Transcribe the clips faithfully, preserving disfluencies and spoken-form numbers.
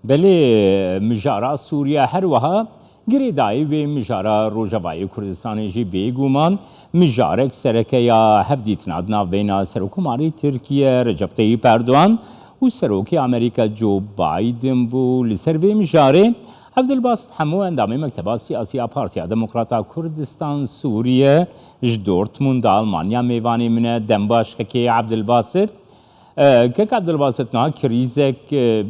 Belê, mijara Sûriye her wiha girêdayî wê mijara Rojavayê Kurdistanê jî bêguman mijarek sereke ya hevdîtina di navbeyna Serokkomarê Tirkiye Recep Tayyip Erdogan û Serokê Amerîka Joe Biden bû. Li ser vê mijarê Evdilbasit Hemo, endamê Mekteba Siyasî ya Partiya Demokrata Kurdistan Sûriye ji Dortmund a Almanya mêvanê min e. Dem baş kekê Evdilbasit. E, kek Evdilbasit, niha krîzek, e,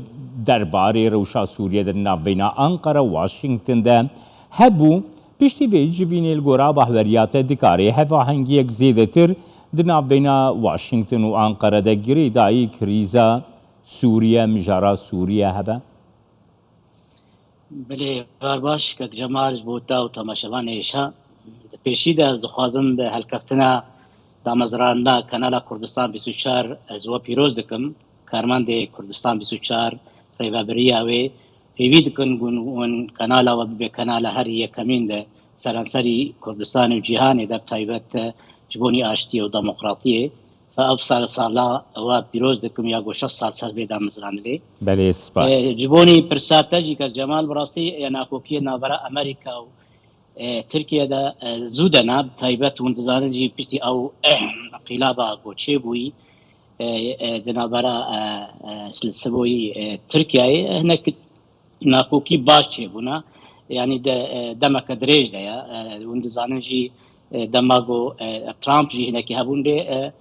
derbarê rewşa Sûriye de di navbeyna Ankara û Washington de hebû. Piştî vê civînê li gora bahweriya te dikarê hevahengiyek zêdetir di navbeyna Washington û Ankara de girêdayî krîza Sûriye, mijara Sûriye hebe? Belê, bar baş, kek Cemal, ji bo te û temaşevanê êşa. Di pêşî de ez dixwazim bi helkeftina damezrandina Kanala Kurdistan bîst û çar ez we pîroz dikim. Karmendê Kurdistan bîst û çar, rêvebiriya wê hêvî dikin ku hûn kanala we bibe kanala herî yekemîn di seranserî Kurdistan û cîhanê de, bi taybet ji bonî aştiyê û demokratiyê. Ev sal sala we pîroz dikim ya ku şeş sal ser vê damezranê. Belê, spas. E, ji bonî pirsa te jî, kek Cemal, bi rastî, e, nakokiyê navbera Amerîka û, e, Tirkiye de, e, zû de ne, bi taybet hûn dizanin jî piştî ew, e, qîlaba ku çêbûyî, e, e, di navbera, e, e, li Siboyî, e, Tirkiyeyê, e, hinek nakokî baş çêbûne. Yanî de, e, demeke dirêj de ye. E, hûn dizanin jî, e, dema ku, e, Trump jî hinekî hebûn bê, e,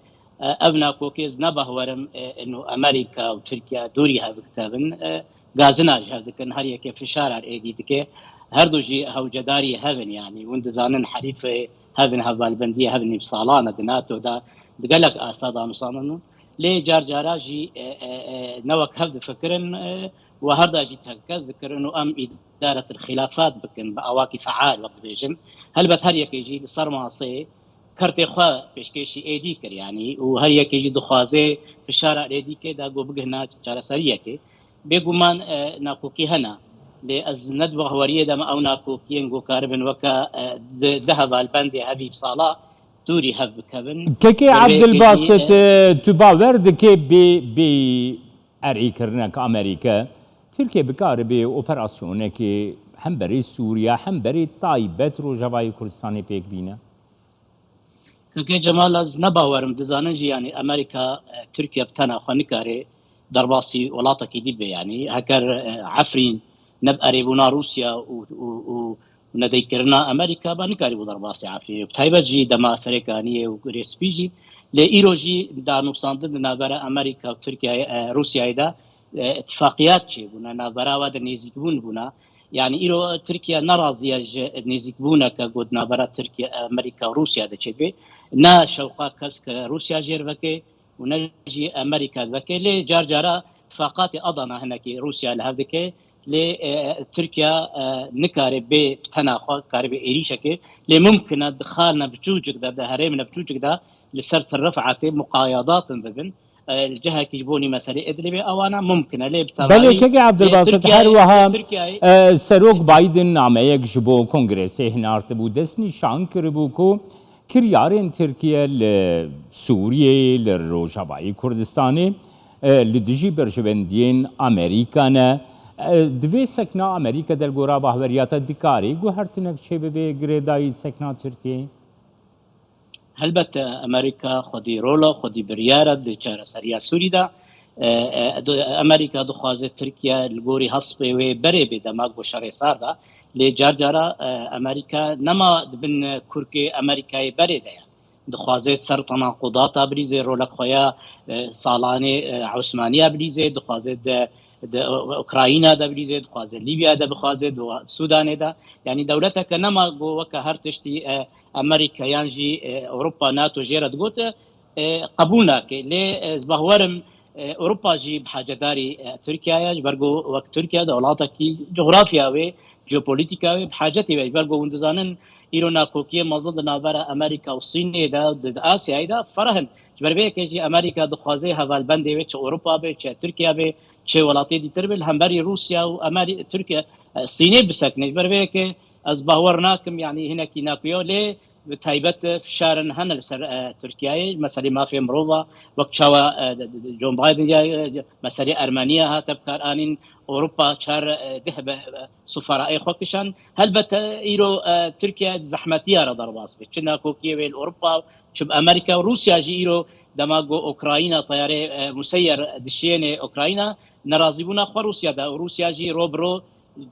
e, ev nakokî ez nebahwerim, e, ino Amerîka û Tirkiye dûrî hev dikevin, e, gazina ji hev dikin, her yekê fişara êdî dike. Her du jî hewcedarî hev in, yanî hûn dizanin herîfê hev in, hevalbendiyê hev in, nîv salan e di NATO de, di gelek asta danûsanin. Lê car cara jî, e, e, e, ne wek hev difikirin, e, û her da jî teqez dikirin û em îdaretil xilafat bikin bi awakî feal, wek dibêjin. Helbet her yekê jî li ser masê kertê xwe pêşkêşî êdî kir, yanî, û her yekê jî dixwaze fişara êdî ke da ku bigihna çareseriyekê. Bêguman, e, nakokî hene. Lê ez ne di bahweriyê de me ew nakokiyên ku karibin weke, e, di, di hevalbendê hevî sala dûrî hev bikevin. Kekê Evdilbasit, e, e, tu bawer dike bê, bê erêkirinek Amerîka, Tirkiye bikaribe operasyonekê hem berê Sûriye hem berê taybet Rojavayê Kurdistanê pêk bîne? Kekê Cemal, ez ne bawerim. Dizanin jî, yanî Amerîka, e, Tirkiye bi tena xwe nikare derbasî welatekî dî be. Yanî heker, e, Efrîn ne bi erêbûna Rûsya û, û, û nedeykkirina Amerîka ba nikarîbû derbasî Efrînê. Bi taybet jî dema Serêkaniyê û Girê Spî jî. Lê îro jî danûstandin di navbera Amerîka û Tirkiyeyê, e, Rûsyayê de, e, îtifaqiyat çêbûne, navbera we de nêzîkbûn bûne. Yanî îro Tirkiye nerazî ye ji nêzîkbûneke ku di navbera Tirkiye, Amerîka û Rûsya de çêbe. Ne şewqa kes ke Rûsya jêr veke û ne jî Amerîka veke. Lê car cara tifaqatê Adana hinekî Rûsya li hev dike. Lê, e, Tirkiye, e, nikare bê bi tena xwe, karibe êrîşeke. Lê mumkin e di xalne biçûcik de, di herêmine biçûcik de li ser Til Rifetê muqayadatin bibin. E, li cihekî ji bo nî meselê Idlibê ewana mumkin e. Lê bi Belê, tevayî, kekê Evdilbasit, Tirkiye, her wiha, Tirkiye, e, Serok Biden nameyek ji bo Kongresê hinartibû, destnîşan kiribû ku kiryarên Tirkiye li Sûriyeyê, li Rojavayê Kurdistanê, e, li dijî berjewendiyên Amerîka ne. E, di vê sekna Amerîka de li gora bahweriya te dikarî guhertinek çêbibe girêdayî sekna Tirkiyeyê? Helbet, e, Amerîka xwedî rol e, xwedî biryar e di çareseriya Sûrî de. E, e, di-, Amerîka dixwaze Tirkiye li gorî hespê wê berê bê dema ku şerê sar de. Lê car cara, e, Amerîka nema di bin kurkê Amerîkayê berê de ye. Dixwaze ser tenaqudata bilîze, rolek xwe ya, e, salanê, e, Osmaniya bilîze, dixwaze de, de, e, Ukrayna de bilîze, dixwaze Lîbya de bixwaze, di Sûdanê de. Yanî dewleteke nema ku weke her tiştî, e, Amerîka yan jî, e, Ewropa, NATO jê re digot, e, qebûl nake. Lê, e, ez bawerim, e, Ewropa jî bi hacedarî, e, Tirkiye ye, ji ber ku wek Tirkiye di welatekî cografya wê, jeopolîtîka wê bi hacetê wê. Ji ber ku hûn dizanin, îro nakokiyê mezin di navbera Amerîka û Sînê de, di, di Asyayê de fereh in. Ji ber vê yekê jî Amerîka dixwaze hevalbendê wê çi Ewropa be, çi Tirkiye be, çi welatê dîtir be, li hemberî Rûsya û Amerî-, Tirkiye, e, Sînê bisekine. Ji ber vê yekê ez bawer nakim, yanî hinekî nakuyo, lê bi taybet fişarin hene li ser, e, Tirkiyeyê, meselê mafê mirova, wek çawa, e, de, de, de, John Biden ya, e, meselê Ermeniya hate bi kar anîn, Ewropa çar, e, deh be, e, sufaraê xwe kişand. Helbet, e, îro, e, Tirkiye di zehmetiya re derbas be. Çi nakokiyê wê li Ewropa, çi bi Amerîka, Rûsya jî îro dema ku Ukrayna teyarê, e, museyyer dişiyêne Ukrayna, nerazîbûna xwe Rûsya de. Rûsya jî ro bi ro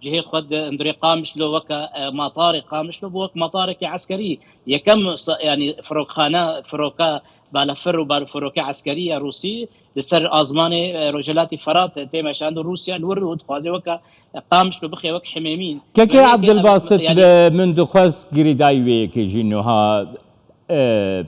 cihê xwe di hundirê Qamişlo weke, e, matarê Qamişlo bû wek matarekê eskerî. Yekem sa-, yanî firokxane, firoka balefir û bal-, firokê eskerî ya Rûsî li ser azmanê, e, Rojhilatî Ferat tê meşand û Rûsya li wir û dixwaze weke, e, Qamişlo bixe wek hemêmî. Kekê Evê ke-, Ebdilbasit yanî bi min dixwest girêdayî wê yekê jî nuha, e,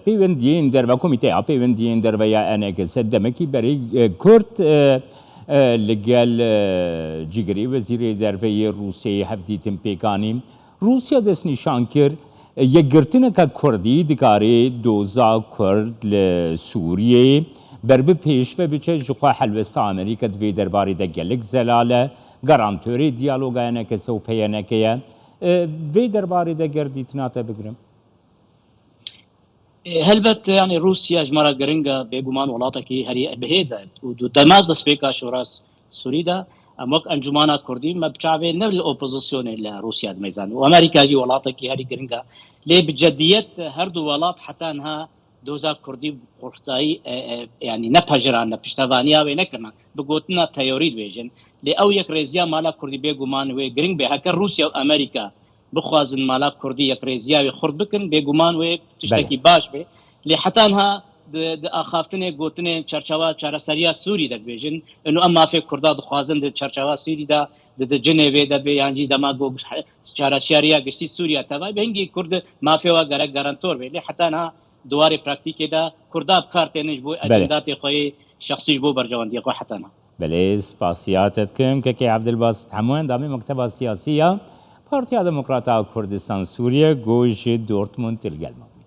pêwendiyên derve, Komîteya Pêwendiyên Derve ya E N K S demekî berê, e, Kurd, e, e, li gel, e, cîgirê Wezîrê Derve yê Rûsyayê hevdîtin pêk anî. Rûsya destnîşan kir, e, yekgirtineke Kurdî dikarê doza Kurd li Sûriyeyê ber bi pêş ve biçe, ji xwe helwesta Amerîka di vê derbarê de gelek zelal e, garantorê diyaloga E N K S û P Y N K ye. E, vê derbarê de ger dîtina te bigirim. E, helbet, yanî Rûsya ji me re giring e, bêguman welatekî herî bihêz e û du demaz destpêka şora Sûrî de em wek Encûmana Kurdî me bi çavê ne li opozisyonê li Rûsya dimeyzan û Amerîka jî welatekî herî giring e. Lê bi cediyet her du welat heta niha doza Kurdî bi qurtayî, e, e, yanî nepejirandine, piştevaniya wê nekirine. Bi gotina teorî dibêjin. Lê ew yekrêziya mala Kurdî bêguman wê giring be. Heke Rûsya û Amerîka bixwazin mala Kurdî yekrêziya wê xurt bikin, bêguman wê tiştekî Belê. baş be. Lê heta niha di, di axaftinê, gotinê çerçewa çareseriya Sûrî de dibêjin. Ino em mafê Kurda dixwazin di çerçewa Sûrî de, di, di cinê vê de bê, yan jî dema ku çareseriya giştî Sûriya teva be, hingî Kurd mafê wa gerek garantor be. Lê heta niha di warê praktîkê de Kurda bi kar tênin ji bo Belê. ecendatê xwe yê şexsî, ji bo berjewendiyê xwe heta niha. Belê, spasiya te dikim. Kekê Evdilbasit Hemo, endamê Mekteba Siyasî ya Partiya Demokrata Kurdistan Sûriye, ku ji Dortmund li gel me bû.